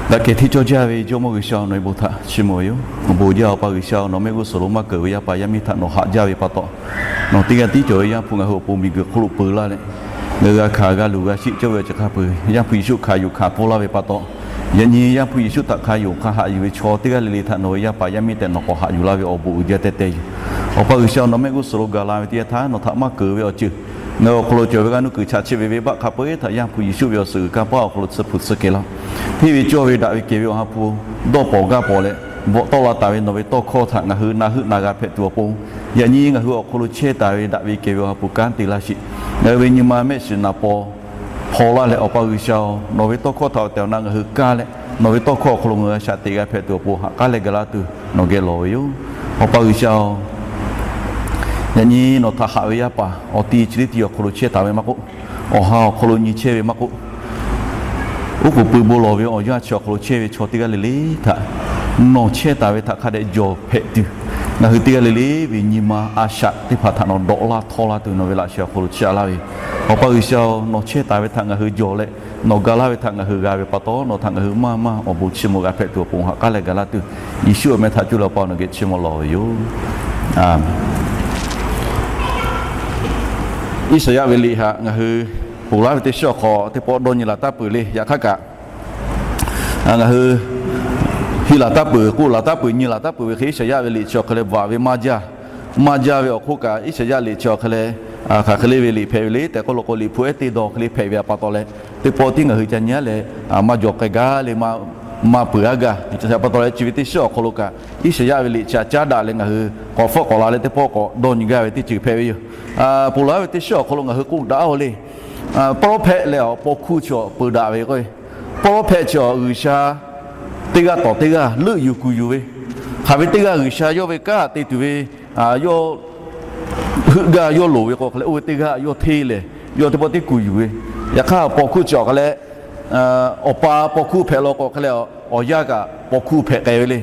Daꞈ kehˬ hteˇ cawˇ jaˇ ve Jawˇmawˇ G'uiˬsha, nawˬ ve bon htaꞈ chiˇ mvuh ve yoˬ. Awˬ bon jaˇ, Awˬ pa G'uiˬsha, nawˬ mehˆ g'uˇ suhˍ lo maˇ keunˍ ve yaˇ paˍ yaˇ miˇ htaꞈ nawˬ haꞈ jaˇ ve pa taw, nawˬ teˇ g'aˇ tiˉ cawˬ ve Yaˇ hpu ngaˬ hui awˬ pon miˬguiˬ hk'oˆ lo peu laˇ leh, ngaˬ hui g'a hkanˍ g'a luˬ g'a sheˆ cawˇ ve awˬ ceuˬ hk'a peuˬ Yaˇ hpu Yeˍsuˆ hkanˍ yuˬ hkanˍ pfuhˇ laˇ ve pa taw, yaꞈ nyi Yaˇ hpu Yeˍsuˆ htaꞈ hkanˍ yuˬ hk'a haꞈ yuˬ ve chaw teˇ g'aˇ le le htaꞈ nawˬ ve yaˇ paˍ yaˇ miˇ tehꞈ nawˬ k'awꞈ haꞈ yuˬ laˇ ve awˬ bon uiˍ jaˇ teh teh yoˬ. Awˬ pa G'uiˬsha, nawˬ mehˆ g'uˇ suhˍ lo gaˬ la ve teˇ yanˇ htaˇ, nawˬ htaꞈ maˇ keunˍ ve awˬ ceuˬ ngaˬ hui awˬ hk'aw lo cawˬ ve g'a nuˇ kuiˬ chaꞈ chiˆ ve venˇbaˆ hk'a peu-eˬ htaꞈ Yaˇ hpu Yeˍsuˆ ve awˬ suhˍ g'uiˬ kanˇ paˆ awˬ hk'aw lo tsuhˇ hpu tsuhˇ kehˬ laˇ. Hteˇ ve cawˇ ve daꞈ ve kehˬ ve Awˬ ha hpu dawˇ pawnˍ gaˇ pawnˍ leh, bvuhꞈ tawˆ la taˍ ve nawˬ ve tawˇ hkawˇ htaꞈ ngaˬ hui na heuˆ na g'a hpehꞈ tuˬ awˬ pon, yaꞈ nyi ngaˬ hui awˬ hk'aw lo chehˇ taˍ ve daꞈ ve kehˬ ve Awˬ ha hpu kanˉ te laˇ sheˍ. Ngaˬ hui ve nyi ma mehˆ shiˍ naˍ paw hpaw laˇ leh, Awˬ pa G'uiˬsha-oˬ, nawˬ ve tawˇ hkawˇ htaꞈ awˬ tehˬ awˬ na ngaˬ hui kaˇ leh, nawˬ ve tawˇ hkawˇ awˬ hk'aw lo ngaˬ hui shaꞈ teꞈ g'a hpehꞈ tuˬ awˬ pon haꞈ k'aˉ leh ga laˇ tuˬ nawˬ geh lawˬ ve yoˬ. Awˬ pa G'uiˬsha-oˬ, yaꞈ nyi nawˬ htaꞈ haꞈ ve yaˇ paˍ awˬ ti chi teˇ ti awˬ hk'aw lo chehˇ taˍ ve maˇ k'oˆ, awˬ ha awˬ hk'aw lo nyi chehˇ ve maˇ k'oˆ, oˉ k'oˍ pui bon lawˬ ve awˬ yanˇ chi awˬ hk'aw lo chehˇ ve chaw teˇ g'aˇ le le htaꞈ nawˬ chehˇ taˍ ve htaꞈ hk'a dehꞈ jawˬ hpehꞈ tuˬ, ngaˬ hui teˇ g'aˇ le le ve nyi ma a shaꞈ teˇ hpaˍ htaꞈ nawˬ dawꞈ laˇ htawˇ laˇ tuˬ nawˬ ve laꞈ sheh awˬ hk'aw lo chiˇ aꞈ laˇ ve, Awˬ pa G'uiˬsha-oˬ, nawˬ chehˇ taˍ ve htaꞈ ngaˬ hui jawˬ leh, nawˬ ga laˇ ve htaꞈ ngaˬ hui g'a ve pa taw, nawˬ htaꞈ ngaˬ hui maˇ maˇ awˬ bon chiˇ mvuh g'a hpehꞈ tuˬ awˬ pon haꞈ k'aˉ leh ga laˇ tuˬ, Yeˍsuˆ awˬ meh htaꞈ cuˇ leh Awˬ pa nawˬ geh chiˇ mvuh lawˬ ve yoˬ. Iˉsaˍyaˆ ve liꞈ htaꞈ ngaˬ hui ponˬ laˇ ve teˇ shiˉ awˬ hk'aw teˇ pawˆ dawˇ nyi laˬ taˇ peuˬ le. Yaꞈ hk'aˇ kaꞈ, ngaˬ hui heˆ laˬ taˇ peuˬ, k'oˆ laˬ taˇ peuˬ, nyi laˬ taˇ peuˬ ve hk'e, Iˉsaˍyaˆ ve liꞈ chi awˬ hk'e leh bvuhꞈ ve maˇ jaˇ. Maˇ jaˇ ve awˬ hk'oˆ kaꞈ, Iˉsaˍyaˆ liꞈ chi awˬ hk'e leh hk'aˬ hk'e le ve liꞈ hpehꞈ ve le tehꞈ k'oˆ law k'o, liꞈ hpu ehˉ teˇ daw hk'e le hpehꞈ ve pa taw leh, teˇ pawˆ tiˉ ngaˬ hui ca nyi leh maˇ jawˬ k'ai gaˇ le, maˇ maˇ peuˬ aˇ gaˇ. Chi pa taw leh chi ve teˇ shiˉ awˬ hk'aw lo kaꞈ, Iˉsaˍyaˆ ve liꞈ chi aꞈ caˉ daꞈ leh ngaˬ hui k'awꞈ hpfuhˆ k'awꞈ la leh teˇ pawˆ k'awꞈ dawˇ nyi gaˇ ve teˇ ceuˬ hpehꞈ ve yoˬ. Ponˬ laˇ ve teˇ shiˉ awˬ hk'aw lo ngaˬ hui k'oˆ daꞈ-oˬ le, pawˇ lawˇ hpehꞈ leh awˬ paw hkuˇ chi awˬ peuˬ daꞈ ve k'o, pawˇ lawˇ hpehꞈ chi awˬ G'uiˬsha teˇ g'aˇ tawˍ teˇ g'aˇ leuˆ yuˬ kuˬ yuˬ ve, hk'aˬ ve teˇ g'aˇ G'uiˬsha yawˇ ve kanˉ te tuˬ ve, yawˇ heuˆ gaˇ yawˇ loˍ ve k'o hk'e leh, oˇ ve teˇ g'aˇ yawˇ hteˇ lehˬ, yawˇ teˇ pawˆ tiˉ kuˬ yuˬ ve. Yaꞈ hk'aˇ paw hkuˇ chi awˬ hk'e leh, awˬ pa paw hkuˇ hpehꞈ law k'o hk'e leh, awˬ yaˇ kaꞈ paw hkuˇ hpehꞈ k'ai ve le.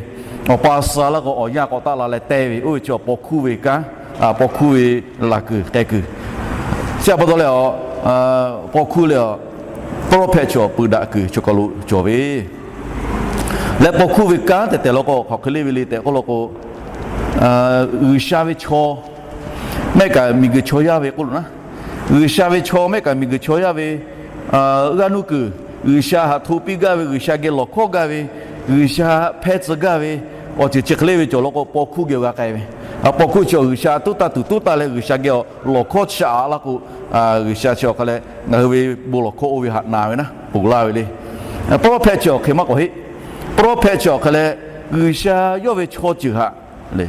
Awˬ pa suh laˇ k'o awˬ yaˇ k'awꞈ taˆ la leh teh ve, oˇ ve chi paw hkuˇ ve kanˉ, paw hkuˇ ve laˬ kuiˬ k'ai kuiˬ. Chi pa taw leh, paw hkuˇ leh pawˇ lawˇ hpehꞈ chi awˬ peuˬ daꞈ kuiˬ chi kaˬ lo cawˬ ve leh, paw hkuˇ ve kanˉ tehꞈ tehꞈ law k'o, hk'aˬ hk'e le ve le tehꞈ k'oˆ law k'o, G'uiˬsha ve chaw mehˆ kaꞈ miˬguiˬ chaw yaˇ ve k'oˆ lo naˉ, G'uiˬsha ve chaw mehˆ kaꞈ miˬguiˬ chaw yaˇ ve g'a nuˇ kuiˬ, G'uiˬsha htaꞈ hto piˇ gaˇ ve, G'uiˬsha geh lawˬ hkawˇ gaˇ ve, G'uiˬsha hpehˇ tcuh gaˇ ve awˬ ceuˬ chi hk'e le ve cawˬ law k'o, paw hkuˇ geh g'a k'ai ve. Paw hkuˇ chi awˬ G'uiˬsha tuˉ taˇ tuˬ tuˉ taˇ leh G'uiˬsha geh awˬ lawˬ hkawˇ chi aꞈ laˇ k'o, G'uiˬsha chi awˬ hk'e leh ngaˬ hui ve bon lawˬ hkawˇ oˇ ve htaꞈ na ve naˉ ponˬ laˇ ve le. Pawˇ lawˇ hpehꞈ chi awˬ hk'e maˇ k'awꞈ heˆ. Pawˇ lawˇ hpehꞈ chi awˬ hk'e leh G'uiˬsha yawˇ ve chaw ceuˬ htaꞈ le,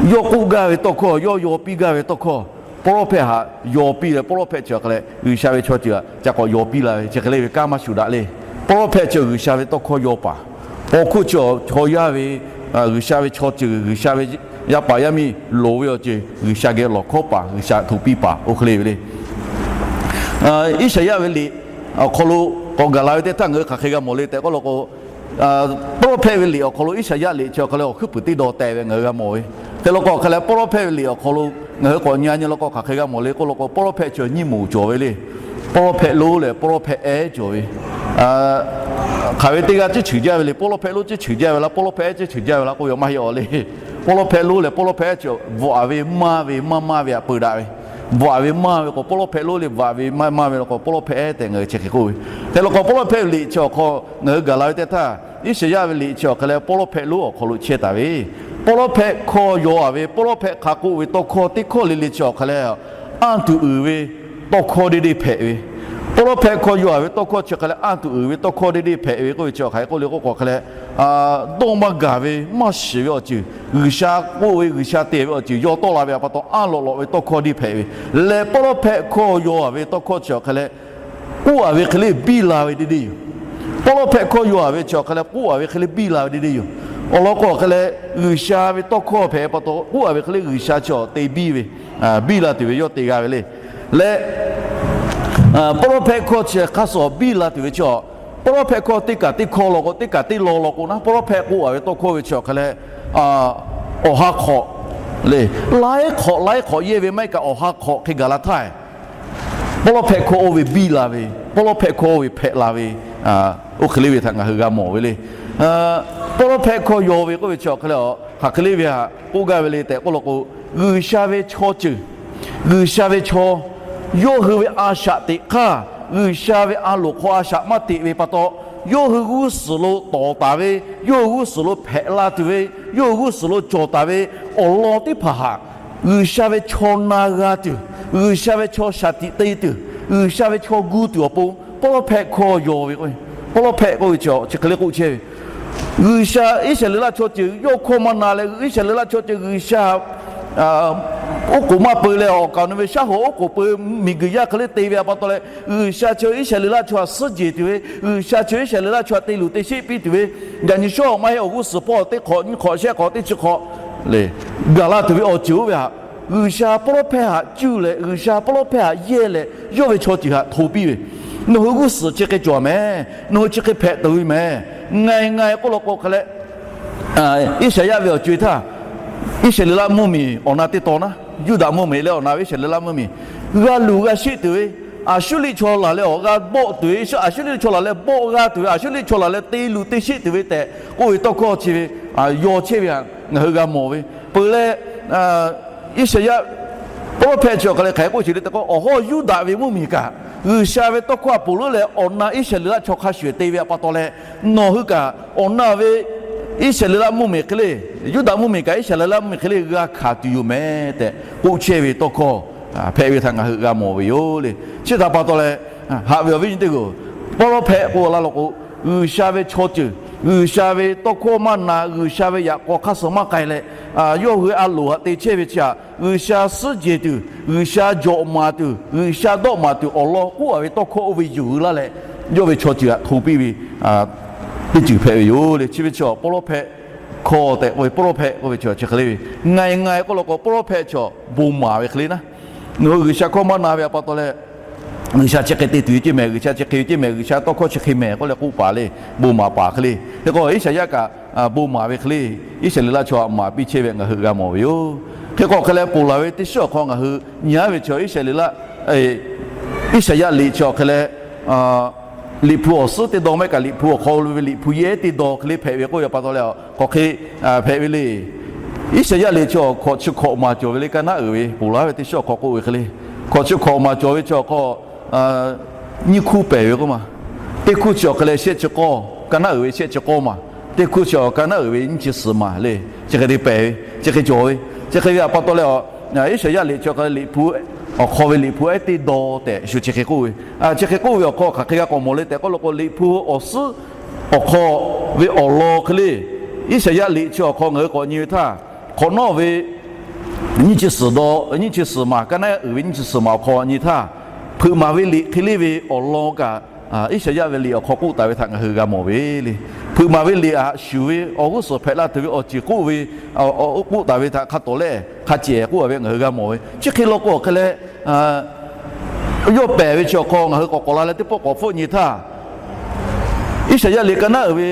yawˇ k'oˆ gaˇ ve tawˇ hkawˇ, yawˇ yaw piˇ gaˇ ve tawˇ hkawˇ, pawˇ lawˇ hpehꞈ htaꞈ yaw piˇ leh, pawˇ lawˇ hpehꞈ chi awˬ hk'e leh G'uiˬsha ve chaw ceuˬ htaꞈ ca k'awꞈ yaw piˇ la ve chi hk'e le ve kanˉ maˇ shuˍ daꞈ le. Pawˇ lawˇ hpehꞈ chi G'uiˬsha ve tawˇ hkawˇ yaw paˍ, paw hkuˇ chi chaw yaˇ ve G'uiˬsha ve chaw ceuˬ, G'uiˬsha ve yaˇ paˍ yaˇ miˇ loˍ ve awˬ ceuˬ G'uiˬsha geh lawˬ hkawˇ paˍ, G'uiˬsha hto piˇ paˍ oˇ hk'e le ve le. Iˉsaˍyaˆ ve liꞈ awˬ hk'aw lo k'awꞈ gaˬ la ve teˇ htaˇ ngaˬ hui hk'aˬ hk'e g'a mawˬ le tehꞈ k'oˆ law k'o, pawˇ lawˇ hpehꞈ ve liꞈ awˬ hk'aw lo Iˉsaˍyaˆ liꞈ chi awˬ hk'e leh awˬ hkuiˉ puiˍ teˇ daw teh ve ngaˬ hui g'a mawˬ ve. Hk'e law k'o hk'e leh pawˇ lawˇ hpehꞈ ve liꞈ awˬ hk'aw lo ngaˬ hui k'awꞈ nyi nyi law k'o hk'aˬ hk'e g'a mawˬ le k'oˆ law k'o, pawˇ lawˇ hpehꞈ chi awˬ nyiˇ moˍ cawˬ ve le. Pawˇ lawˇ hpehꞈ lonˉ leh pawˇ lawˇ hpehꞈ ehˉ cawˬ ve. Hk'aˬ ve teˇ g'aˇ ciˉ cheuˬ jaˇ ve le, pawˇ lawˇ hpehꞈ lonˉ ciˉ cheuˬ jaˇ ve laˇ, pawˇ lawˇ hpehꞈ ehˉ ciˉ cheuˬ jaˇ ve laˇ k'oˆ ve maˇ heˆ awˬ le. Pawˇ lawˇ hpehꞈ lonˉ leh pawˇ lawˇ hpehꞈ ehˉ chi bvuhꞈ ve maˇ ve maˇ maˇ ve htaꞈ peu daꞈ ve. Bvuhꞈ ve maˇ ve k'o pawˇ lawˇ hpehꞈ lonˉ le, bvuhꞈ ve maˇ maˇ ve law k'o pawˇ lawˇ hpehꞈ ehˉ tehꞈ ngaˬ hui chi hk'e k'oˆ ve. Hk'e law k'o pawˇ lawˇ hpehꞈ ve liꞈ chi awˬ hk'aw ngaˬ hui gaˬ la ve teˇ htaˇ, Iˉsaˍyaˆ ve liꞈ chi awˬ hk'e leh pawˇ lawˇ hpehꞈ lonˉ awˬ hk'aw lo chehˇ taˍ ve, pawˇ lawˇ hpehꞈ hkawˇ yaw-a ve, pawˇ lawˇ hpehꞈ hk'a k'oˆ ve tawˇ hkawˇ teˇ hkawˇ le le chi awˬ hk'e leh anˇ tuˬ uiˍ ve tawˇ hkawˇ deˇ deˇ hpehꞈ ve. Pawˇ lawˇ hpehꞈ hkawˇ yaw-a ve tawˇ hkawˇ chi hk'e leh anˇ tuˬ uiˍ ve tawˇ hkawˇ deˇ deˇ hpehꞈ ve k'oˆ ve chi awˬ hk'aˬ hk'e k'oˆ le k'oˆ k'o hk'e leh, dawˇ maˇ gaˬ ve maˇ shiˍ ve awˬ ceuˬ, G'uiˬsha k'oˆ ve G'uiˬsha te ve awˬ ceuˬ yaw tawˆ la ve pa taw anˇ lawꞈ lawꞈ ve tawˇ hkawˇ deˇ hpehꞈ ve. Leh pawˇ lawˇ hpehꞈ hkawˇ yaw-a ve tawˇ hkawˇ chi awˬ hk'e leh k'oˆ-a ve hk'e le biˇ la ve deˇ deˇ yoˬ. Pawˇ lawˇ hpehꞈ hkawˇ yaw-a ve chi awˬ hk'e leh k'oˆ-a ve hk'e le biˇ la ve deˇ deˇ yoˬ. Awˬ lawn k'o awˬ hk'e leh G'uiˬsha ve tawˇ hkawˇ hpehꞈ pa taw k'oˆ-a ve hk'e le G'uiˬsha chi awˬ te biˇ ve, biˇ la tuˬ ve yawˇ te g'a ve le. Leh pawˇ lawˇ hpehꞈ hkawˇ chi hk'a shuˍ biˇ la tuˬ ve chi awˬ, pawˇ lawˇ hpehꞈ hkawˇ teˇ kaˬ teˇ hkawˇ law k'o teˇ kaˬ teˇ law law k'o naˉ, pawˇ lawˇ hpehꞈ k'oˆ-a ve tawˇ hkawˇ ve chi awˬ hk'e leh awˬ ha hk'awꞈ le, laiˉ hk'awꞈ laiˉ hk'awꞈ yehˇ ve maˇ heˆ kaꞈ awˬ ha hk'awꞈ hk'e gaˬ la htaˇ Pawˇlawˇhpehˆ hkawˇ oˇ ve biˇ la ve, Pawˇlawˇhpehˆ hkawˇ oˇ ve hpehꞈ la ve, oˇ hk'e le ve htaꞈ ngaˬ hui g'a mawˬ ve le. Pawˇlawˇhpehˆ hkawˇ yaw ve k'oˆ ve chi awˬ hk'e leh, hk'aˬ hk'e le ve htaꞈ k'oˆ gaˇ ve le tehꞈ k'oˆ law k'o, G'uiˬsha ve chaw ceuˬ, G'uiˬsha ve chaw, yawˇ hui ve a shaꞈ teꞈ hk'aˇ, G'uiˬsha ve a loˍ hk'aw a shaꞈ maˇ teꞈ ve pa taw, yawˇ hui g'uˇ suhˍ lo tawˍ taˍ ve, yawˇ hui g'uˇ suhˍ lo hpehꞈ la tuˬ ve, yawˇ hui g'uˇ suhˍ lo cawˬ taˍ ve awˬ lawn teˇ hpaˍ htaꞈ G'uiˬsha ve chaw na g'a tuˬ, G'uiˬsha ve chaw shaˍ tiꞈ te tuˬ, G'uiˬsha ve chaw gu tuˬ awˬ pon Pawˇlawˇhpehˆ hkawˇ yaw ve k'o, Pawˇlawˇhpehˆ k'oˆ ve chi chi hk'e le k'oˆ chehˇ ve, G'uiˬsha Iˉsaˍreˍlaˆ chaw ceuˬ yawˇ hkawˇ maˇ na leh, Iˉsaˍreˍlaˆ chaw ceuˬ G'uiˬsha oˉ k'oˍ maˇ peu leh awˬ kaˍ awˬ nu ve shaˉ hoꞈ oˉ k'oˍ peu miˬguiˬ yaˇ hk'e le te ve pa taw leh, G'uiˬsha chi Iˉsaˍreˍlaˆ chaw htaꞈ suhˉ jeˬ tuˬ ve, G'uiˬsha chi Iˉsaˍreˍlaˆ chaw htaꞈ te luˬ te sheˆ piˇ tuˬ ve, yaꞈ nyi shawˉ maˇ heˆ awˬ g'uˇ suhˍ hpawˇ teˇ hk'awꞈ nyiˇ hk'awꞈ shehˆ hk'awꞈ teˇ chi hk'awꞈ le, gaˬ la tuˬ ve awˬ ceuˬ oˇ ve htaꞈ G'uiˬsha Pawˇlawˇhpehˆ htaꞈ cuˇ leh, G'uiˬsha Pawˇlawˇhpehˆ htaꞈ yehˇ leh, yawˇ ve chaw ceuˬ htaꞈ hto piˇ ve, Nawˬ hui g'uˇ suhˍ chi hk'e cawˬ mehˍ. Nawˬ hui chi hk'e hpehꞈ tuˬ ve mehˍ. Ngaˬ e ngaˬ e k'oˆ law k'o hk'e leh, Iˉsaˍyaˆ ve awˬ co-e htaˇ, Iˉsaˍreˍlaˆ mvuhˇmiˬ awˬ na teˇ tawn naˉ, Yuˇdaꞈ mvuhˇmiˬ leh awˬ na ve Iˉsaˍreˍlaˆ mvuhˇmiˬ g'a luˬ g'a sheˆ tuˬ ve, Aˍsuˇriˆ chaw laˬ leh awˬ g'a bawˆ tuˬ ve, Aˍsuˇriˆ chaw laˬ leh bawˆ g'a tuˬ ve, Aˍsuˇriˆ chaw laˬ leh te luˬ te sheˆ tuˬ ve tehꞈ k'oˆ ve tawˇ hkawˇ chi ve yaw chehˇ ve htaꞈ ngaˬ hui g'a mawˬ ve. Peuˬ leh, Iˉsaˍyaˆ Pawˇlawˇhpehˆ chi awˬ hk'aˬ hk'e k'oˆ sheˍ le tehꞈ k'o, awˬ hawˉ Yuˇdaꞈ ve mvuhˇmiˬ kaꞈ G'uiˬsha ve tawˇ hkawˇ htaꞈ ponˬ leuˉ leh awˬ na Iˉsaˍreˍlaˆ chaw hk'a shuˍ te ve pa taw leh, nawˬ hui kaꞈ awˬ na ve Iˉsaˍreˍlaˆ mvuhˇmiˬ hk'e le, Yuˇdaꞈ mvuhˇmiˬ kaꞈ Iˉsaˍreˍlaˆ mvuhˇmiˬ hk'e le g'a hkanˍ tuˬ yoˬ mehˍ tehꞈ k'oˆ chehˇ ve tawˇ hkawˇ hpehꞈ ve htaꞈ ngaˬ hui g'a mawˬ ve yoˬ le. Chi htaꞈ pa taw leh, haꞈ ve awˬ viˉ nyi teˇ hpaˍ-oˬ, Pawˇlawˇhpehˆ k'oˆ laˇ law k'o, G'uiˬsha ve chaw ceuˬ, G'uiˬsha ve tawˇ hkawˇ maˇ na, G'uiˬsha ve yaꞈ k'aw hk'aˇ suh maˇ k'ai leh, yawˇ hui a loˍ htaꞈ te chehˇ ve chi htaꞈ G'uiˬsha suhˉ jeˬ tuˬ, G'uiˬsha jawꞈ maˍ tuˬ, G'uiˬsha dawˆ maˍ tuˬ awˬ lawn k'oˆ a ve tawˇ hkawˇ oˇ ve yuˬ laˇ leh, yawˇ ve chaw ceuˬ htaꞈ hto piˇ ve teˇ ceuˬ hpehꞈ ve yoˬ le. Chi ve chi Pawˇlawˇhpehˆ hkawˇ tehꞈ k'oˆ ve, Pawˇlawˇhpehˆ k'oˆ ve chi chi hk'e le ve, ngaˬ e ngaˬ e k'oˆ law k'o, Pawˇlawˇhpehˆ chi bon maˍ ve hk'e le naˉ, nawˬ hui G'uiˬsha hkawˇ maˇ na ve pa taw leh, G'uiˬsha chi hk'e te tuˬ ve ceˇ mehˍ, G'uiˬsha chi hk'e ve ceˇ mehˍ, G'uiˬsha tawˇ hkawˇ chi hk'e mehˍ k'oˆ leh k'oˆ paˍ le, bon maˍ paˍ hk'e le. Hk'e k'o Iˉsaˍyaˆ kaꞈ bon maˍ ve hk'e le, Iˉsaˍreˍlaˆ chaw htaꞈ maˍ piˇ chehˇ ve ngaˬ hui g'a mawˬ ve yoˬ. Hk'e k'o hk'e leh ponˬ laˬ ve teˇ shiˉ awˬ hk'aw ngaˬ hui nyi aˉ ve chi Iˉsaˍreˍlaˆ, Iˉsaˍyaˆ liꞈ chi awˬ hk'e leh, Liꞈ hpu awˬ suhˉ teˇ daw mehˆ kaꞈ Liꞈ hpu awˬ hk'aw lo ve Liꞈ hpu yehˇ teˇ daw hk'e le hpehꞈ ve k'oˆ ve pa taw leh, k'awꞈ hk'e hpehꞈ ve le. Iˉsaˍyaˆ liꞈ chi awˬ hkawꞈ chi hkawꞈ maˍ cawˬ ve le, ka naˉ uiˍ ve ponˬ laˬ ve teˇ shiˉ awˬ hk'aw k'oˆ ve hk'e le, hkawꞈ chi hkawꞈ maˍ cawˬ ve chi awˬ hk'aw nyiˇ hkuˇ pehˍ ve k'oˆ ma. Teˇ hkuˇ chi awˬ hk'e leh shehˆ chi k'awˇ, ka naˉ uiˍ ve shehˆ chi k'awˇ maˬ. Teˇ hkuˇ chi awˬ ka naˉ uiˍ ve nyiˇ chi suhˍ maˬ le, chi hk'e te pehˍ ve, chi hk'e cawˬ ve. Chi hk'e ve pa taw leh, Iˉsaˍyaˆ liꞈ chi awˬ hk'e leh Liꞈ hpu awˬ hk'aw ve Liꞈ hpu ehˉ teˇ daw tehꞈ shu chi hk'e k'oˆ ve, chi hk'e k'oˆ ve awˬ hk'aw hk'aˬ hk'e g'a k'awꞈ mawˬ le tehꞈ k'oˆ law k'o, Liꞈ hpu awˬ suhˉ awˬ hk'aw ve awˬ lawn hk'e le, Iˉsaˍyaˆ liꞈ chi awˬ hk'aw ngaˬ hui k'awꞈ nyi ve htaˇ, hk'awꞈ nawˉ ve nyiˇ chi suhˍ daw, nyiˇ chi suhˍ maˬ, ka naˉ uiˍ ve nyiˇ chi suhˍ maˬ awˬ hk'aw nyi htaˇ, hpeuꞈ maˍ ve liꞈ hk'e le ve awˬ lawn kaꞈ Iˉsaˍyaˆ ve liꞈ awˬ hk'aw k'oˆ taˍ ve htaꞈ ngaˬ hui g'a mawˬ ve le. Hpeuꞈ maˍ ve liꞈ htaꞈ shuˍ ve awˬ g'uˇ suhˍ hpehꞈ la tuˬ ve awˬ ceuˬ k'oˆ ve, k'oˆ taˍ ve htaꞈ hk'a tawˍ leh hk'a cehˬ k'oˆ a ve ngaˬ hui g'a mawˬ ve. Chi hk'e law k'o awˬ hk'e leh, yawˇ pehˍ ve chi awˬ hk'aw ngaˬ hui k'awꞈ k'awꞈ la leh teˇ pawˆ k'awꞈ hpfuhˆ nyi htaˇ, Iˉsaˍyaˆ liꞈ ka naˉ uiˍ ve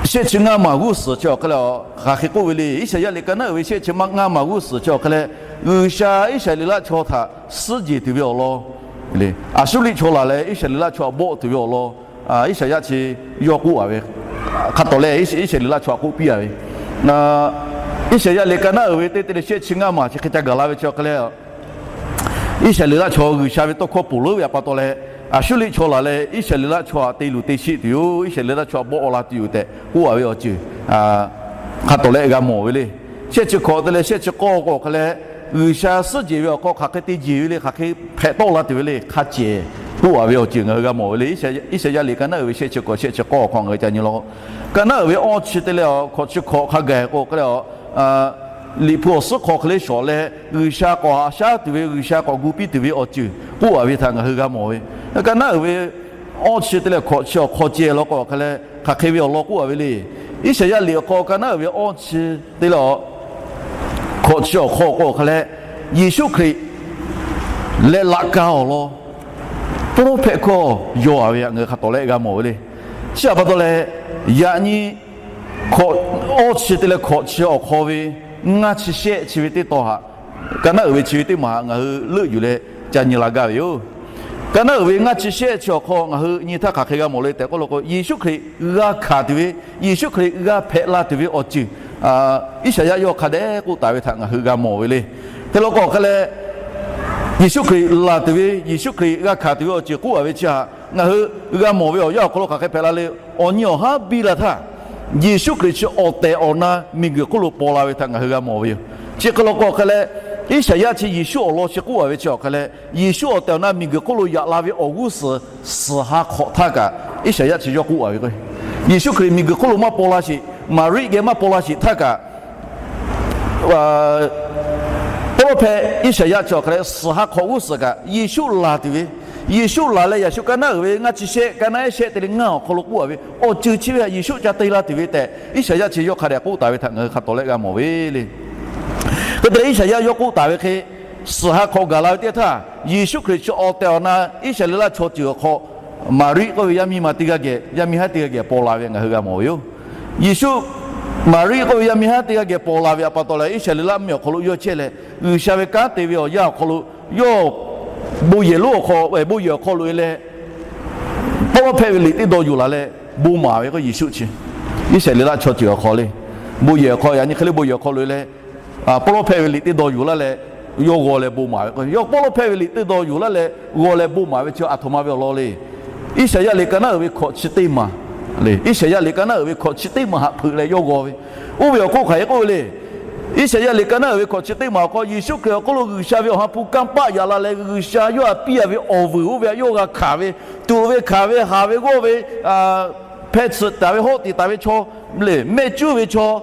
shehˆ chi ngaˇ maˬ g'uˇ suhˍ chi awˬ hk'e le, hk'aˬ hk'e k'oˆ ve le. Iˉsaˍyaˆ liꞈ ka naˉ uiˍ ve shehˆ chi ngaˇ maˬ g'uˇ suhˍ chi awˬ hk'e leh, G'uiˬsha Iˉsaˍreˍlaˆ chaw htaꞈ suhˉ jeˬ tuˬ ve awˬ lawn, Aˍsuˇriˆ chaw laˬ leh Iˉsaˍreˍlaˆ chaw bawˆ tuˬ ve awˬ lawn, Iˉsaˍyaˆ chi yawˇ k'oˆ a ve, hk'a tawˍ leh Iˉsaˍreˍlaˆ chaw htaꞈ k'oˆ piˇ a ve, Iˉsaˍyaˆ liꞈ ka naˉ uiˍ ve teˇ te leh shehˆ chi ngaˇ maˬ chi hk'e ca gaˬ la ve chi awˬ hk'e leh, Iˉsaˍreˍlaˆ chaw G'uiˬsha ve tawˇ hkawˇ ponˬ leuˉ ve pa taw leh, Aˍsuˇriˆ chaw laˬ leh Iˉsaˍreˍlaˆ chaw htaꞈ te luˬ te sheˆ tuˬ yoˬ, Iˉsaˍreˍlaˆ chaw bawˆ la tuˬ yoˬ tehꞈ k'oˆ a ve awˬ ceuˬ hk'a tawˍ leh g'a mawˬ ve le. Shehˆ chi hkawꞈ te leh shehˆ chi k'awˇ k'o awˬ hk'e leh, G'uiˬsha suhˉ jeˬ ve awˬ hk'aw hk'aˬ hk'e te jeˬ ve le, hk'aˬ hk'e hpehꞈ tawˆ la tuˬ ve le, hk'a cehˬ k'oˆ a ve awˬ ceuˬ ngaˬ hui g'a mawˬ ve le. Iˉsaˍyaˆ liꞈ ka naˉ uiˍ ve shehˆ chi hkawꞈ shehˆ chi k'awˇ awˬ hk'aw ngaˬ hui ca nyi law. Ka naˉ uiˍ ve awˇ chi te leh hkawꞈ chi hkawꞈ hk'a gaˬ k'o hk'e leh, Liꞈ hpu awˬ suhˉ hk'aw hk'e le shawˍ leh G'uiˬsha k'awꞈ haꞈ shaˉ tuˬ ve, G'uiˬsha k'awꞈ gu piˇ tuˬ ve awˬ ceuˬ k'oˆ a ve htaꞈ ngaˬ hui g'a mawˬ ve. Ka naˉ uiˍ ve awˇ chi te leh hkawꞈ chi awˬ hk'aw ceh law k'o awˬ hk'e leh hk'aˬ hk'e ve awˬ lawn k'oˆ a ve le. Iˉsaˍyaˆ liꞈ awˬ hk'aw ka naˉ uiˍ ve awˇ chi te leh hkawꞈ chi awˬ hk'aw k'o awˬ hk'e leh, Yeˍsuˆ Hkriꞈ leh laꞈ ka awˬ lawn pawˇ hpehꞈ hkawˇ yaw a ve htaꞈ ngaˬ hui hk'a tawˍ leh g'a mawˬ ve le. Chi htaꞈ pa taw leh, yaꞈ nyi awˇ chi te leh hkawꞈ chi awˬ hk'aw ve ngaˇ chi shehˆ chi ve teˇ tawn htaꞈ, ka naˉ uiˍ ve chi ve teˇ maˬ htaꞈ ngaˬ hui leuˆ yuˬ leh ca nyi la gaˇ ve yoˬ. Ka naˉ uiˍ ve ngaˇ chi shehˆ chi awˬ hk'aw ngaˬ hui nyi htaˇ hk'aˬ hk'e g'a mawˬ le tehꞈ k'oˆ lo k'o, Yeˍsuˆ Hkriꞈ g'a hkanˍ tuˬ ve, Yeˍsuˆ Hkriꞈ g'a hpehꞈ la tuˬ ve awˬ ceuˬ Iˉsaˍyaˆ yawˇ hk'a dehꞈ k'oˆ taˍ ve htaꞈ ngaˬ hui g'a mawˬ ve le. Hk'e law k'o hk'e leh, Yeˍsuˆ Hkriꞈ laˬ tuˬ ve, Yeˍsuˆ Hkriꞈ g'a hkanˍ tuˬ ve awˬ ceuˬ k'oˆ a ve chi htaꞈ ngaˬ hui g'a mawˬ ve awˬ yanˇ awˬ hk'aw lo hk'aˬ hk'e hpehꞈ la le. Awˬ nyi awˬ haˉ biˇ la htaˇ, Yeˍsuˆ Hkriꞈ chi awˬ tehˬ awˬ na miˬguiˬ hk'oˆ lo paw la ve htaꞈ ngaˬ hui g'a mawˬ ve yoˬ. Chi hk'e law k'o hk'e leh, Iˉsaˍyaˆ chi Yeˍsuˆ awˬ lawn chi k'oˆ a ve chi awˬ hk'e leh, Yeˍsuˆ awˬ tehˬ awˬ na miˬguiˬ hk'oˆ lo yaꞈ la ve awˬ g'uˇ suhˍ suhˍ ha hk'awꞈ htaˇ kaꞈ Iˉsaˍyaˆ chi yawˇ k'oˆ a ve k'o, Yeˍsuˆ Hkriꞈ miˬguiˬ hk'oˆ lo maˇ paw la sheˍ, Maˍriˆ geh maˇ paw la sheˍ htaˇ kaꞈ pawˇ lawˇ hpehˇ Iˉsaˍyaˆ chi awˬ hk'a leh suhˍ ha hk'awꞈ g'uˇ suhˍ kaꞈ Yeˍsuˆ laˬ tuˬ ve, Yeˍsuˆ laˬ leh yaꞈ shu ka naˉ uiˍ ve ngaˇ chi shehˆ, ka naˉ ehˉ shehˆ te leh ngaˇ awˬ hk'aw lo k'oˆ a ve awˬ ceuˬ chi ve htaꞈ Yeˍsuˆ ca te la tuˬ ve tehꞈ Iˉsaˍyaˆ chi yawˇ hk'a dehꞈ k'oˆ taˍ ve htaꞈ ngaˬ hui hk'a tawˍ leh g'a mawˬ ve le. Hk'e te leh Iˉsaˍyaˆ yawˇ k'oˆ taˍ ve hk'e, suhˍ ha hk'awꞈ gaˬ la ve teˇ htaˇ, Yeˍsuˆ Hkriꞈ chi awˬ tehˬ awˬ na Iˉsaˍreˍlaˆ chaw ceuˬ awˬ hk'aw Maˍriˆ k'oˆ ve yaˇ miˇ ma teˇ g'aˇ geh, yaˇ miˇ haˉ teˇ g'aˇ geh paw la ve ngaˬ hui g'a mawˬ ve yoˬ. Yeˍsuˆ, Maˍriˆ k'oˆ ve yaˇ miˇ haˉ teˇ g'aˇ geh paw la ve pa taw leh, Iˉsaˍreˍlaˆ mvuhˇmiˬ awˬ hk'aw lo yawˇ chehˇ leh, G'uiˬsha ve kanˉ te ve awˬ yanˇ awˬ hk'aw lo yawˇ bon yehˬ lonˉ awˬ hk'aw, bon yehˬ awˬ hk'aw lo e leh, pawˇ lawˇ hpehˇ ve liꞈ teˇ dawˇ yuˬ la leh bon maˍ ve k'o Yeˍsuˆ chi, Iˉsaˍreˍlaˆ chaw ceuˬ awˬ hk'aw le, bon yehˬ awˬ hk'aw, yaꞈ nyi hk'e le bon yehˬ awˬ hk'aw lo e leh, pawˇ lawˇ hpehˇ ve liꞈ teˇ dawˇ yuˬ laˇ leh, yawˇ g'aw leh bon maˍ ve k'o, yawˇ pawˇ lawˇ hpehˇ ve liꞈ teˇ dawˇ yuˬ laˇ leh g'aw leh bon maˍ ve chi aˬ htoꞈ ma ve awˬ lawn le. Iˉsaˍyaˆ liꞈ ka naˉ uiˍ ve hkawꞈ chi teˇ maˬ le. Iˉsaˍyaˆ liꞈ ka naˉ uiˍ ve hkawꞈ chi teˇ maˬ haꞈ hpeuꞈ leh yawˇ g'aw ve, oˇ ve awˬ hk'oˆ hk'aˬ hk'e k'oˆ ve le. Iˉsaˍyaˆ liꞈ ka naˉ uiˍ ve hkawꞈ chi teˇ maˬ awˬ hk'aw Yeˍsuˆ Hkriꞈ awˬ hk'oˆ lo G'uiˬsha ve awˬ ha hpu kanˇ paˆ yaꞈ la leh, G'uiˬsha yawˇ htaꞈ piˇ a ve awˬ vuiˬ oˇ ve htaꞈ yawˇ g'a hkanˍ ve, tuꞈ ve hkanˍ ve, haˍ ve g'awˇ ve, hpeh tsuhꞈ taˍ ve, hawˆ tiˍ taˍ ve chaw le, mehˆ cuˉ ve chaw,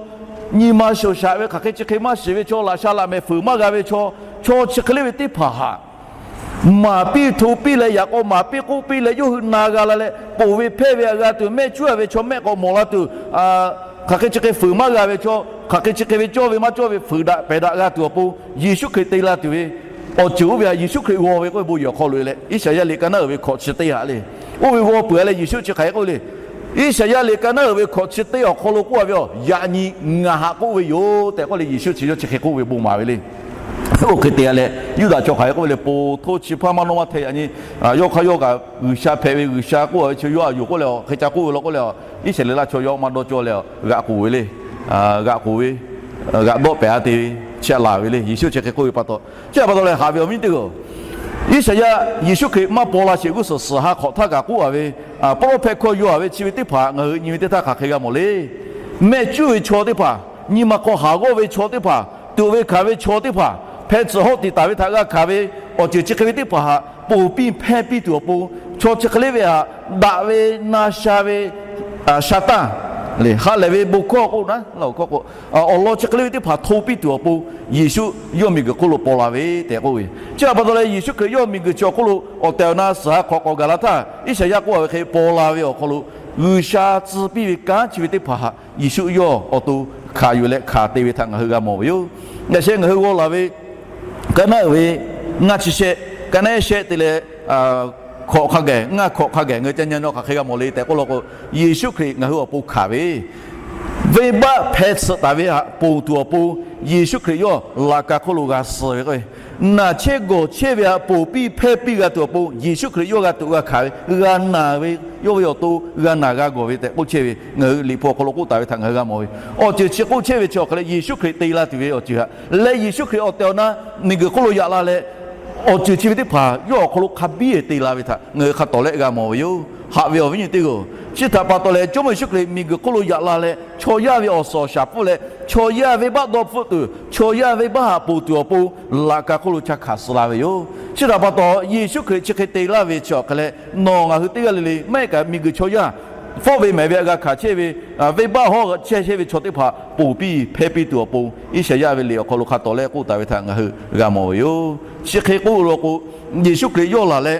nyi ma shoˍ shaꞈ ve, hk'aˬ hk'e chi hk'e maˇ shiˍ ve chaw, laꞈ sha laꞈ mehˍ fuiˍ maˇ g'a ve chaw, chaw chi hk'e le ve teˇ hpaˍ htaꞈ maˍ piˇ hto piˇ leh, yaꞈ k'aw maˍ piˇ k'oˆ piˇ leh yawˇ hui na g'a la leh, ponˬ ve hpehˇ ve htaꞈ g'a tuˬ, mehˆ cuˉ a ve chaw mehˆ k'awꞈ mawˬ la tuˬ, hk'aˬ hk'e chi hk'e fuiˍ maˇ g'a ve chaw, hk'aˬ hk'e chi hk'e ve cawˇ ve maˇ cawˇ ve fuiˍ daꞈ pehˬ daꞈ g'a tuˬ awˬ pon Yeˍsuˆ Hkriꞈ te la tuˬ ve awˬ ceuˬ oˇ ve htaꞈ Yeˍsuˆ Hkriꞈ g'aw ve k'oˆ ve bon yehˬ awˬ hk'aw lo e leh, Iˉsaˍyaˆ liꞈ ka naˉ uiˍ ve hkawꞈ chi teˇ haꞈ le. Oˇ ve g'aw peuˬ a leh Yeˍsuˆ chi hk'aˬ hk'e k'oˆ le. Iˉsaˍyaˆ liꞈ ka naˉ uiˍ ve hkawꞈ chi teˇ awˬ hk'aw lo k'oˆ a ve, Yaꞈ nyi ngaˬ haꞈ k'oˆ ve yoˬ tehꞈ k'oˆ leh Yeˍsuˆ chi yawˇ chi hk'e k'oˆ ve bon maˍ ve le. Oˇ hk'e te a leh, Yuˇdaꞈ chaw hk'aˬ hk'e k'oˆ ve le, Ponˬ htoˇ chi hpaˇ maˇ nawˇ maˇ hteh, yaꞈ nyi yawˇ hk'aˇ yawˇ kaꞈ G'uiˬsha hpehꞈ ve, G'uiˬsha k'oˆ a ve chi yawˇ a yonˍ k'oˆ leh, hk'e ca k'oˆ ve law k'oˆ leh, Iˉsaˍreˍlaˆ chaw yawˇ maˇ dawˇ cawˇ leh g'aꞈ k'oˬ ve le. G'aꞈ k'oˬ ve, g'aꞈ dawˆ pehˍ a te ve chi a laˬ ve le. Yeˍsuˆ chi hk'e k'oˆ ve pa taw, chi htaꞈ pa taw leh haꞈ ve awˬ viˉ teˇ g'aˇ, Iˉsaˍyaˆ Yeˍsuˆ Hkriꞈ maˇ paw la sheˍ g'uˇ suhˍ suhˍ ha hk'awꞈ htaˇ kaꞈ k'oˆ a ve, pawˇ lawˇ hpehˇ hkawˇ yaw a ve chi ve teˇ hpaˍ ngaˬ hui nyi ve teˇ htaˇ hk'aˬ hk'e g'a mawˬ le. Mehˆ cuˉ ve chaw teˇ hpaˍ, nyi ma hk'aw haˍ g'awˇ ve chaw teˇ hpaˍ, tuꞈ ve hkanˍ ve chaw teˇ hpaˍ, hpeh tsuhꞈ hawˆ tiˍ taˍ ve htaꞈ g'a hkanˍ ve awˬ ceuˬ chi hk'e ve teˇ hpaˍ htaꞈ ponˬ piˇ hpehˇ piˇ tuˬ awˬ pon, chaw chi hk'e le ve htaꞈ daꞈ ve na sha ve sha tanˇ le, ha lehˬ ve bon hkawˇ k'o na, awˬ lawn chi hk'e le ve teˇ hpaˍ hto piˇ tuˬ awˬ pon, Yeˍsuˆ yawˇ miˬguiˬ hk'oˆ lo paw la ve tehꞈ k'oˆ ve. Chi htaꞈ pa taw leh Yeˍsuˆ Hkriꞈ yawˇ miˬguiˬ chi awˬ hk'oˆ lo awˬ tehˬ awˬ na suhˍ ha hk'awꞈ k'awꞈ gaˬ la htaˇ, Iˉsaˍyaˆ k'oˆ a ve hk'e paw la ve awˬ hk'aw lo G'uiˬsha tcuh piˇ ve kanˉ chi ve teˇ hpaˍ htaꞈ Yeˍsuˆ yawˇ awˬ to hkanˍ yuˬ leh hkanˍ te ve htaꞈ ngaˬ hui g'a mawˬ ve yoˬ. Yaꞈ sheh ngaˬ hui g'aw laˬ ve ka naˉ uiˍ ve ngaˇ chi shehˆ, ka naˉ ehˉ shehˆ te leh hkawꞈ hk'a geh, ngaˇ hkawꞈ hk'a geh ngaˬ hui ca nyi nawˬ hk'aˬ hk'e g'a mawˬ le tehꞈ k'oˆ law k'o, Yeˍsuˆ Hkriꞈ ngaˬ hui awˬ pon hkanˍ ve, venˇbaˆ hpeh tsuhꞈ taˍ ve htaꞈ ponˬ tuˬ awˬ pon, Yeˍsuˆ Hkriꞈ yawˇ laꞈ ka hk'oˆ lo g'a suh ve k'o, naˬ chehˇ gawˬ chehˇ ve htaꞈ ponˬ piˇ hpehˇ piˇ g'a tuˬ awˬ pon Yeˍsuˆ Hkriꞈ yawˇ g'a tuꞈ g'a hkanˍ ve, g'a naˬ ve, yawˇ ve awˬ to g'a naˬ g'a gawˬ ve tehꞈ k'oˆ chehˇ ve ngaˬ hui Liꞈ hpu awˬ hk'aw lo k'oˆ taˍ ve htaꞈ ngaˬ hui g'a mawˬ ve. Awˬ ceuˬ chi k'oˆ chehˇ ve chi awˬ hk'aˬ leh Yeˍsuˆ Hkriꞈ te la tuˬ ve awˬ ceuˬ htaꞈ leh Yeˍsuˆ Hkriꞈ awˬ tehˬ awˬ na miˬguiˬ hk'oˆ lo yaꞈ la leh, awˬ ceuˬ chi ve teˇ hpaˍ yawˇ awˬ hk'aw lo hk'a biˇ te la ve htaꞈ ngaˬ hui hk'a tawˍ lehˆ g'a mawˬ ve yoˬ. Haꞈ ve awˬ viˉ nyi teˇ g'aˇ, chi htaꞈ pa taw leh Jawˇmawˇ Yeˍsuˆ Hkriꞈ miˬguiˬ hk'oˆ lo yaꞈ la leh chaw yaˇ ve awˬ suhˍ awˬ shaˍ pfuhˇ leh chaw yaˇ venˇbaˆ dawˇ hpfuhˆ tuˬ, chaw yaˇ venˇbaˆ htaꞈ ponˬ tuˬ awˬ pon laꞈ ka hk'oˆ lo ca hkanˍ suh la ve yoˬ. Chi htaꞈ pa taw Yeˍsuˆ Hkriꞈ chi hk'e te laˇ ve chi awˬ hk'aˬ leh nawˬ ngaˬ hui teˇ g'aˇ le le maˇ heˆ kaꞈ miˬguiˬ chaw yaˇ fawˆ ve mehˍ ve htaꞈ g'a hkanˍ chehˇ ve, venˇbaˆ hawˉ chehˇ chehˇ ve chaw teˇ hpaˍ ponˬ piˇ hpehˇ piˇ tuˬ awˬ pon Iˉsaˍyaˆ ve liꞈ awˬ hk'aw lo hk'a tawˍ lehˆ k'oˆ taˍ ve htaꞈ ngaˬ hui g'a mawˬ ve yoˬ. Chi hk'e k'oˆ law k'o, Yeˍsuˆ Hkriꞈ yawˇ laˬ leh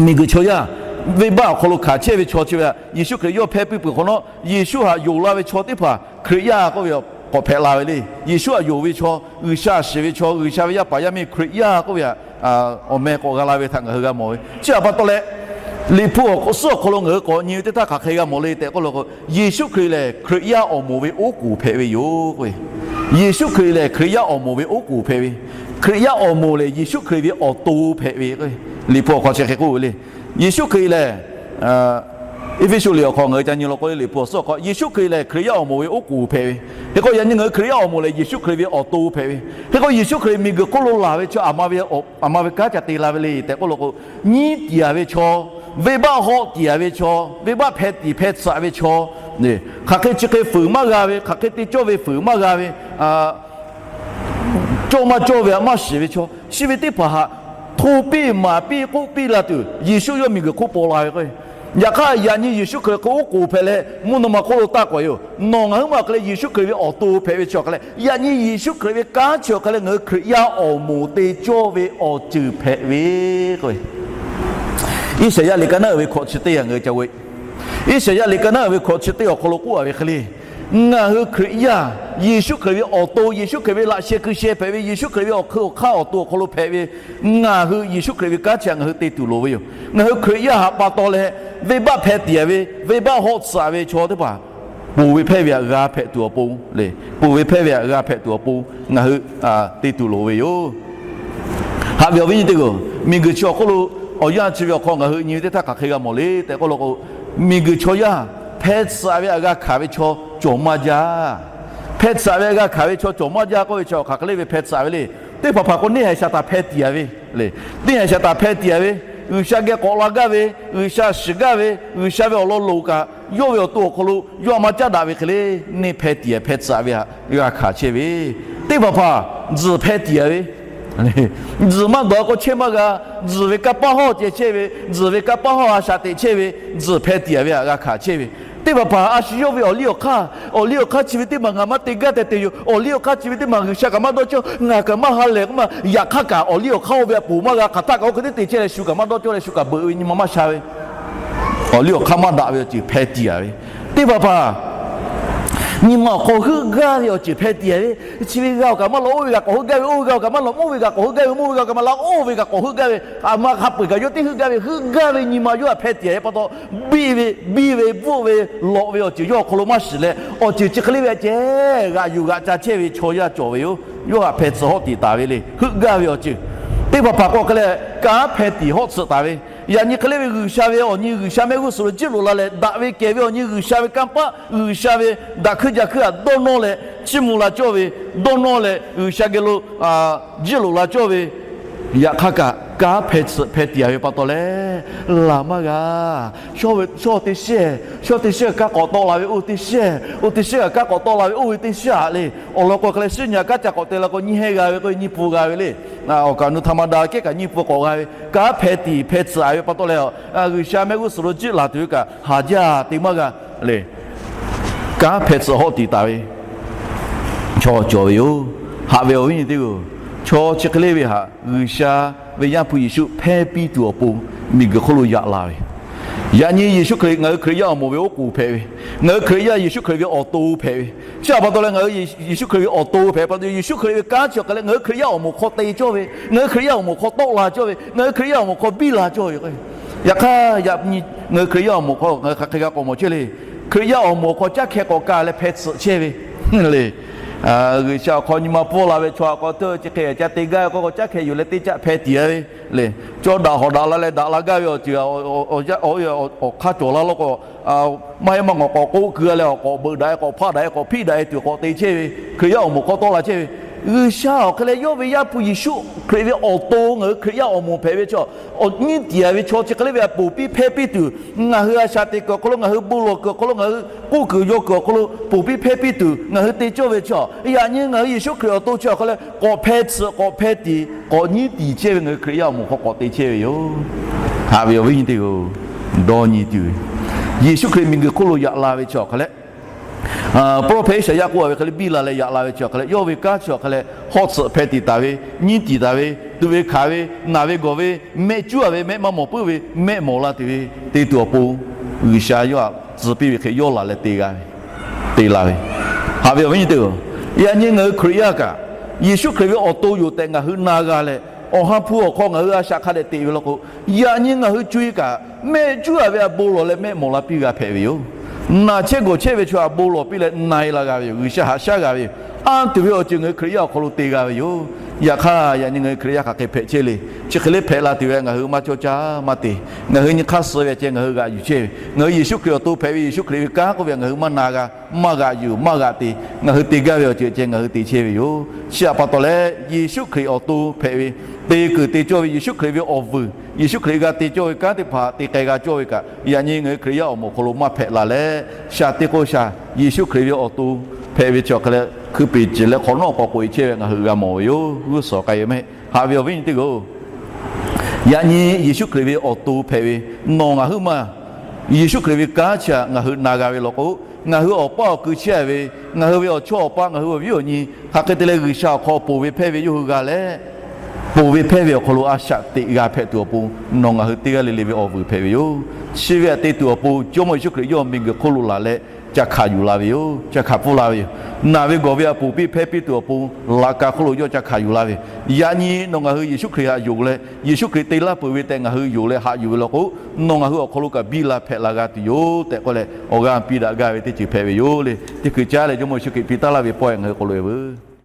miˬguiˬ chaw yaˇ venˇbaˆ awˬ hk'aw lo hkanˍ chehˇ ve chaw chi ve htaꞈ Yeˍsuˆ Hkriꞈ yawˇ hpehˇ piˇ peuˬ hk'awꞈ nawˉ, Yeˍsuˆ htaꞈ yonˍ la ve chaw teˇ hpaˍ Hkriꞈ yaˇ k'oˆ ve k'awꞈ hpehꞈ la ve le. Yeˍsuˆ htaꞈ yonˍ ve chaw, G'uiˬsha shiˍ ve chaw, G'uiˬsha ve yaˇ paˍ yaˇ miˇ Hkriꞈ yaˇ k'oˆ ve htaꞈ awˬ meh k'awꞈ g'a la ve htaꞈ ngaˬ hui g'a mawˬ ve. Chi htaꞈ pa taw leh, Liꞈ hpu awˬ suhˉ awˬ hk'aw lo ngaˬ hui k'awꞈ nyi ve teˇ htaˇ hk'aˬ hk'e g'a mawˬ le tehꞈ k'oˆ law k'o, Yeˍsuˆ Hkriꞈ lehˬ Hkriꞈ yaˇ awˬ moˍ ve oˉ k'oˍ hpehꞈ ve yoˬ k'o, Yeˍsuˆ Hkriꞈ lehˬ Hkriꞈ yaˇ awˬ moˍ ve oˉ k'oˍ hpehꞈ ve Hkriꞈ yaˇ awˬ moˍ lehˬ, Yeˍsuˆ Hkriꞈ ve awˬ to hpehꞈ ve. Liꞈ hpu awˬ hk'aw chi hk'e k'oˆ ve le. Yeˍsuˆ Hkriꞈ lehˬ, Eˇfeˇsuꞈ liꞈ awˬ hk'aw ngaˬ hui ca nyi law k'o, Liꞈ hpu awˬ suhˉ awˬ hk'aw, Yeˍsuˆ Hkriꞈ lehˬ Hkriꞈ yaˇ awˬ moˍ ve oˉ k'oˍ hpehꞈ ve. Hk'e k'o, yaꞈ nyi ngaˬ hui Hkriꞈ yaˇ awˬ moˍ lehˬ, Yeˍsuˆ Hkriꞈ ve awˬ to hpehꞈ ve. Hk'e k'o, Yeˍsuˆ Hkriꞈ miˬguiˬ hk'oˆ lo laˬ ve chaw aˬ ma ve, aˬ ma ve kanˉ ca te la ve le tehꞈ k'oˆ law k'o, nyiˉ tiˍ ve chaw, venˇbaˆ hawˆ tiˍ ve chaw, venˇbaˆ hpeh tiˍ hpeh tsuhꞈ ve chaw, hk'aˬ hk'e chi hk'e fuiˍ maˇ g'a ve, hk'aˬ hk'e te cawˇ ve fuiˍ maˇ g'a ve, cawˇ maˇ cawˇ ve htaꞈ maˇ shiˍ ve chaw, chi ve teˇ hpaˍ htaꞈ hto piˇ maˍ piˇ k'oˆ piˇ la tuˬ, Yeˍsuˆ yawˇ miˬguiˬ hk'oˆ paw la ve k'o, yaꞈ hk'aˇ yaꞈ nyi Yeˍsuˆ Hkriꞈ hk'e oˉ k'oˍ hpehꞈ leh, mvuhˇ naw ma hk'oˆ lo taˇ k'awꞈ e yoˬ. Nawˬ ngaˬ huiˉ ma awˬ hk'e leh Yeˍsuˆ Hkriꞈ ve awˬ to hpehꞈ ve chi awˬ hk'a leh, yaꞈ nyi Yeˍsuˆ Hkriꞈ ve kanˉ chi awˬ hk'a leh ngaˬ hui Hkriꞈ yaˇ awˬ moˍ te cawˇ ve awˬ ceuˬ hpehꞈ ve k'o, Iˉsaˍyaˆ liꞈ ka naˉ uiˍ ve hkawꞈ chi teˇ yanˇ ngaˬ hui ca ve, Iˉsaˍyaˆ liꞈ ka naˉ uiˍ ve hkawꞈ chi teˇ awˬ hk'aw lo k'oˆ a ve hk'e le, ngaˬ hui Hkriꞈ yaˇ, Yeˍsuˆ Hkriꞈ ve awˬ to, Yeˍsuˆ Hkriꞈ ve laꞈ sheh hkui sheh hpehꞈ ve, Yeˍsuˆ Hkriꞈ ve awˬ hk'eun awˬ hk'aˇ awˬ to awˬ hk'aw lo hpehꞈ ve, ngaˬ hui Yeˍsuˆ Hkriꞈ ve kanˉ chi htaꞈ ngaˬ hui te tuˬ loˍ ve yoˬ. Ngaˬ hui Hkriꞈ yaˇ htaꞈ pa taw leh, venˇbaˆ hpeh tiˍ ve, venˇbaˆ hawˆ tsuhꞈ ve chaw teˇ hpaˍ ponˬ ve hpehˇ ve htaꞈ g'a hpehꞈ tuˬ awˬ pon le, ponˬ ve hpehˇ ve htaꞈ g'a hpehꞈ tuˬ awˬ pon ngaˬ hui te tuˬ loˍ ve yoˬ. Haꞈ ve awˬ viˉ nyi teˇ hpaˍ-oˬ, miˬguiˬ chi awˬ hk'oˆ lo awˬ yanˇ chi ve awˬ hk'aw ngaˬ hui nyi ve teˇ htaˇ hk'aˬ hk'e g'a mawˬ le tehꞈ k'oˆ law k'o, miˬguiˬ chaw yaˇ hpeh tsuhꞈ ve htaꞈ g'a hkanˍ ve chaw cawˬ maˇ jaˇ. Hpeh tsuhꞈ ve htaꞈ g'a hkanˍ ve chaw cawˬ maˇ jaˇ k'oˆ ve chi hk'aˬ hk'e le ve hpeh tsuhꞈ ve le. Teˇ hpaˍ hpaˍ k'o neˇ haiˬ shaˍ taˍ hpeh tiˍ ve le. Neˇ haiˬ shaˍ taˍ hpeh tiˍ ve, G'uiˬsha geh k'awꞈ la gaˇ ve, G'uiˬsha shiˍ gaˇ ve, G'uiˬsha ve awˬ lawn loˍ kaꞈ yawˇ ve awˬ to awˬ hk'aw lo yawˇ a ma caˉ daꞈ ve hk'e le. Neˇ hpeh tiˍ hpeh tsuhꞈ ve htaꞈ g'a hkanˍ chehˇ ve, teˇ hpaˍ hpaˍ tzuhˬ hpeh tiˍ ve, tzuhˬ maˇ dawˬ k'o chehˇ maˇ g'a. Tzuhˬ ve kanˇ paˆ hawˇ ceh chehˇ ve, tzuhˬ ve kanˇ paˆ hawˇ a shaꞈ teꞈ chehˇ ve, tzuhˬ hpeh tiˍ ve htaꞈ g'a hkanˍ chehˇ ve, teˇ hpaˍ hpaˍ a shu yawˇ ve awˬ liˇ awˬ hk'aˇ, awˬ liˇ awˬ hk'aˇ chi ve teˇ maˬ ngaˬ maˇ te gaˇ tehꞈ te yoˬ. Awˬ liˇ awˬ hk'aˇ chi ve teˇ maˬ G'uiˬsha kaꞈ maˇ dawˇ cawˇ, ngaˬ kaꞈ maˇ ha lehˬ k'oˆ ma. Yaꞈ hk'aˇ kaꞈ awˬ liˇ awˬ hk'aˇ oˇ ve htaꞈ ponˬ maˇ g'a. Hk'aˬ htaˆ kaꞈ oˇ hk'e teˇ te chehˇ leh shu kaꞈ maˇ dawˇ cawˇ leh shu kaꞈ beuꞈ ve nyi ma maˇ sha ve, awˬ liˇ awˬ hk'aˇ maˇ daꞈ ve awˬ ceuˬ hpeh tiˍ ve, teˇ hpaˍ hpaˍ nyi ma awˬ hk'aw heuˆ gaˇ ve awˬ ceuˬ hpeh tiˍ ve, chi ve g'a awˬ kaꞈ maˇ lawꞈ oˇ ve g'a k'awꞈ heuˆ gaˇ ve, oˇ ve g'a awˬ kaꞈ maˇ lawꞈ oˇ ve g'a k'awꞈ heuˆ gaˇ ve, oˇ ve g'a awˬ kaꞈ maˇ lawꞈ oˇ ve g'a k'awꞈ heuˆ gaˇ ve, a ma hk'a peu-eˬ kaꞈ yawˇ teˇ heuˆ gaˇ ve, heuˆ gaˇ ve nyi ma yawˇ htaꞈ hpeh tiˍ ve pa taw, biˇ ve biˇ ve bvuhˆ ve lawꞈ ve awˬ ceuˬ yawˇ awˬ hk'aw lo maˇ shiˍ leh, awˬ ceuˬ chi hk'e le ve a ceh g'aꞈ yuˬ g'aꞈ ca chehˇ ve chaw yaˇ cawˬ ve yoˬ. Yawˇ htaꞈ hpeh tsuhꞈ hawˆ tiˍ taˍ ve le. Heuˆ gaˇ ve awˬ ceuˬ teˇ hpaˍ hpaˍ k'o hk'e leh kanˉ hpeh tiˍ hawˆ tsuhꞈ taˍ ve, yaꞈ nyi hk'e le ve G'uiˬsha ve awˬ nyi G'uiˬsha mehˆ g'uˇ suhˍ lo jiˇ loꞈ la leh daꞈ ve kehˬ ve awˬ nyi G'uiˬsha ve kanˇ paˆ, G'uiˬsha ve daꞈ hkuiˇ jaˇ hkuiˇ htaꞈ dawˇ nawˇ leh chiˇ mvuh la cawˇ ve, dawˇ nawˇ leh G'uiˬsha geh lo jiˇ loꞈ la cawˇ ve, yaꞈ hk'aˇ kaꞈ kanˉ hpeh tsuhꞈ hpeh tiˍ ve pa taw leh, laˬ maˇ g'a. Shawˉ teˇ shehˇ, shawˉ teˇ shehˇ kaꞈ kanˉ k'awꞈ tawˆ la ve, oˇ teˇ shehˇ, oˇ teˇ shehˇ kaꞈ kanˉ k'awꞈ tawˆ la ve, oˇ ve teˇ shehˇ htaꞈ le. Awˬ lawn k'o hk'e leh suhˉ nyi kanˉ ca k'awꞈ te la k'o nyiˇ hehnˇ g'a ve k'o nyiˇ pun g'a ve le. Awˬ kaꞈ nu htaꞈ ma da kehˉ kaꞈ nyiˇ pun k'awꞈ g'a ve, kanˉ hpeh tiˍ hpeh tsuhꞈ ve pa taw leh, G'uiˬsha mehˆ g'uˇ suhˍ lo jiˇ laˬ tuˬ ve kaꞈ haˍ jaˇ te maˇ g'a le. Kanˉ hpeh tsuhꞈ hawˆ tiˍ taˍ ve chaw cawˬ ve yoˬ. Haꞈ ve awˬ viˉ nyi teˇ hpaˍ-oˬ, chaw chi hk'e le ve htaꞈ G'uiˬsha ve Yaˇ hpu Yeˍsuˆ hpehˇ piˇ tuˬ awˬ pon miˬguiˬ hk'oˆ lo yaꞈ la ve, yaꞈ nyi Yeˍsuˆ Hkriꞈ ngaˬ hui Hkriꞈ yaˇ awˬ moˍ ve oˉ k'oˍ hpehꞈ ve, ngaˬ hui Hkriꞈ yaˇ Yeˍsuˆ Hkriꞈ ve awˬ to hpehꞈ ve, chi htaꞈ pa taw leh ngaˬ hui Yeˍsuˆ Hkriꞈ ve awˬ to hpehꞈ pa taw, Yeˍsuˆ Hkriꞈ ve kanˉ chi awˬ hk'a leh ngaˬ hui Hkriꞈ yaˇ awˬ moˍ hk'aw te cawˇ ve, ngaˬ hui Hkriꞈ yaˇ awˬ moˍ hk'aw tawˆ la cawˇ ve, ngaˬ hui Hkriꞈ yaˇ awˬ moˍ hk'aw biˇ la cawˇ ve. Yaꞈ hk'aˇ, yaꞈ nyi ngaˬ hui Hkriꞈ yaˇ awˬ moˍ hk'aw ngaˬ hui hk'aˬ hk'e g'a k'awꞈ mawˬ chehˇ le. Hkriꞈ yaˇ awˬ moˍ hk'aw caˉ hkeh k'awꞈ ka leh hpeh tsuhꞈ chehˇ ve le. G'uiˬsha awˬ hk'aw nyi ma pfuhˇ la ve chaw htaꞈ k'awꞈ te chi hk'e ca te gaˇ ve k'o, k'awꞈ caˉ hkeh yuˬ leh teˇ caˆ hpeh tiˍ ve le. Cawˇ daꞈ hawꞈ daꞈ la leh daꞈ la gaˇ ve awˬ ceuˬ awˬ hk'aˇ cawˬ la law k'o, maˇ heˆ maˇ ngawˬ k'awꞈ k'oˆ keu leh awˬ k'awꞈ beuꞈ daꞈ e, k'awꞈ hpaˆ daꞈ e, k'awꞈ hpiˆ daꞈ e tuˬ k'awꞈ te chehˇ ve, Hkriꞈ yaˇ awˬ moˍ hk'aw tawˆ la chehˇ ve, G'uiˬsha awˬ hk'e leh yawˇ ve Yaˇ hpu Yeˍsuˆ Hkriꞈ ve awˬ to ngaˬ hui Hkriꞈ yaˇ awˬ moˍ hpehꞈ ve chaw, awˬ nyiˇ tiˍ ve chaw chi hk'e le ve htaꞈ ponˬ piˇ hpehˇ piˇ tuˬ, ngaˬ hui a shaꞈ teꞈ kuiˬ awˬ hk'aw lo, ngaˬ hui bon lawˬ kuiˬ awˬ hk'aw lo, ngaˬ hui k'oˆ kuiˬ yaw kuiˬ awˬ hk'aw lo ponˬ piˇ hpehˇ piˇ tuˬ ngaˬ hui te cawˇ ve chaw, yaꞈ nyi ngaˬ hui Yeˍsuˆ Hkriꞈ awˬ to chi awˬ hk'e leh k'awꞈ hpeh tsuhꞈ k'awꞈ hpeh tiˍ k'awꞈ nyiˇ tiˍ chehˇ ve ngaˬ hui Hkriꞈ yaˇ awˬ moˍ hk'aw k'awꞈ te chehˇ ve yoˬ. Haꞈ ve awˬ viˉ nyi teˇ hpaˍ-oˬ, dawˇ nyi tuˬ ve, Yeˍsuˆ Hkriꞈ miˬguiˬ hk'oˆ lo yaꞈ la ve chi awˬ hk'a leh prophet Iˉsaˍyaˆ k'oˆ a ve hk'e le, biˇ la leh yaꞈ la ve chi awˬ hk'a leh, yawˇ ve kanˉ chi awˬ hk'a leh hawˆ tsuhꞈ hpeh tiˍ taˍ ve, nyiˇ tiˍ taˍ ve, tuꞈ ve hkanˍ ve, naˬ ve gawˬ ve, mehˆ cuˉ a ve, mehˆ maˇ mawˬ puiˉ ve, mehˆ mawˬ la tuˬ ve te tuˬ awˬ pon, G'uiˬsha yawˇ htaꞈ tcuh piˇ ve hk'e yawˇ laˬ leh te g'a ve, te la ve. Haꞈ ve awˬ viˉ nyi teˇ hpaˍ-oˬ, yaꞈ nyi ngaˬ hui Hkriꞈ yaˇ kaꞈ Yeˍsuˆ Hkriꞈ ve awˬ to yoˬ tehꞈ ngaˬ hui na g'a leh, Awˬ ha hpu awˬ hk'aw ngaˬ hui a shaꞈ hk'a dehꞈ teꞈ ve law k'o, yaꞈ nyi ngaˬ hui co-e kaꞈ mehˆ cuˉ a ve htaꞈ bon lawˬ leh mehˆ mawˬ la piˇ g'a hpehꞈ ve yoˬ. Naˬ chehˇ gawˬ chehˇ ve chaw htaꞈ bon lawˬ piˇ leh na-e la g'a ve yoˬ. G'uiˬsha haꞈ shaˉ g'a ve yoˬ. Anˇ tuˬ ve awˬ ceuˬ ngaˬ hui Hkriꞈ yaˇ awˬ hk'aw lo te g'a ve yoˬ. Yaꞈ hk'aˇ, yaꞈ nyi ngaˬ hui Hkriꞈ yaˇ hk'aˬ hk'e hpehꞈ chehˇ le. Chi hk'e le hpehꞈ la tuˬ ve ngaˬ hui maˇ cawˇ caˇ maˇ te. Ngaˬ hui nyi hk'aˇ suh ve ceh ngaˬ hui g'aꞈ yuˬ chehˇ ve, ngaˬ hui Yeˍsuˆ Hkriꞈ awˬ to hpehꞈ ve Yeˍsuˆ Hkriꞈ ve kanˉ k'oˆ ve ngaˬ hui maˇ na g'a, maˇ g'aꞈ yuˬ, maˇ g'aꞈ te. Ngaˬ hui te gaˇ ve awˬ ceuˬ ceh ngaˬ hui te chehˇ ve yoˬ. Chi htaꞈ pa taw leh, Yeˍsuˆ Hkriꞈ awˬ to hpehꞈ ve, te kuiˬ te cawˇ ve Yeˍsuˆ Hkriꞈ ve awˬ vuiˬ, Yeˍsuˆ Hkriꞈ g'a te cawˇ ve kanˉ teˇ hpaˍ te k'ai g'a cawˇ ve kaꞈ, yaꞈ nyi ngaˬ hui Hkriꞈ yaˇ awˬ moˍ awˬ hk'aw lo maˇ hpehꞈ la leh, shaˍ teˇ k'oˆ shaˍ Yeˍsuˆ Hkriꞈ ve awˬ to hpehꞈ ve chi awˬ hk'e leh, hkui peˍ ciˬ leh hk'awꞈ nawˉ k'awꞈ k'oꞈ e chehˇ ve ngaˬ hui g'a mawˬ ve yoˬ. G'uˇ suhˍ k'ai ve mehˆ haꞈ ve awˬ viˉ nyi teˇ g'aˇ-oˬ, yaꞈ nyi Yeˍsuˆ Hkriꞈ ve awˬ to hpehꞈ ve nawˬ ngaˬ huiˉ maˬ Yeˍsuˆ Hkriꞈ ve kanˉ chi htaꞈ ngaˬ hui na g'a ve law k'o, ngaˬ hui awˬ paˇ awˬ kui chehˇ ve, ngaˬ hui ve awˬ chawˇ awˬ paˇ, ngaˬ hui awˬ viˉ awˬ nyi, hk'aˬ hk'e te leh G'uiˬsha awˬ hk'aw ponˬ ve hpehˇ ve yawˇ hui g'a leh, ponˬ ve hpehˇ ve awˬ hk'aw lo a shaꞈ teꞈ g'a hpehꞈ tuˬ awˬ pon, nawˬ ngaˬ hui teˇ g'aˇ le le ve awˬ vuiˬ hpehꞈ ve yoˬ. Chi ve htaꞈ te tuˬ awˬ pon, Jawˇmawˇ Yeˍsuˆ Hkriꞈ yawˇ miˬguiˬ hk'oˆ lo laˬ leh ca hkanˍ yuˬ la ve yoˬ. Ca hkanˍ pfuhˇ la ve yoˬ. Naˬ ve gawˬ ve htaꞈ ponˬ piˇ hpehˇ piˇ tuˬ awˬ pon, laꞈ ka hk'oˆ lo yawˇ ca hkanˍ yuˬ la ve yoˬ. Yaꞈ nyi nawˬ ngaˬ hui Yeˍsuˆ Hkriꞈ htaꞈ yonˍ leh, Yeˍsuˆ Hkriꞈ te laˇ peuˬ ve tehꞈ ngaˬ hui yonˍ leh haꞈ yuˬ ve law k'o, nawˬ ngaˬ hui awˬ hk'aw lo kaꞈ biˇ la hpehꞈ la g'a tuˬ yoˬ tehꞈ k'oˆ leh, awˬ g'aˇ piˇ daꞈ gaˇ ve teˇ ceuˬ hpehꞈ ve yoˬ le. Teˇ hkui caˉ leh Jawˇmawˇ Yeˍsuˆ Hkriꞈ piˇ taˉ laˇ ve pawehˇ ngaˬ hui hk'aw lo e veuˬ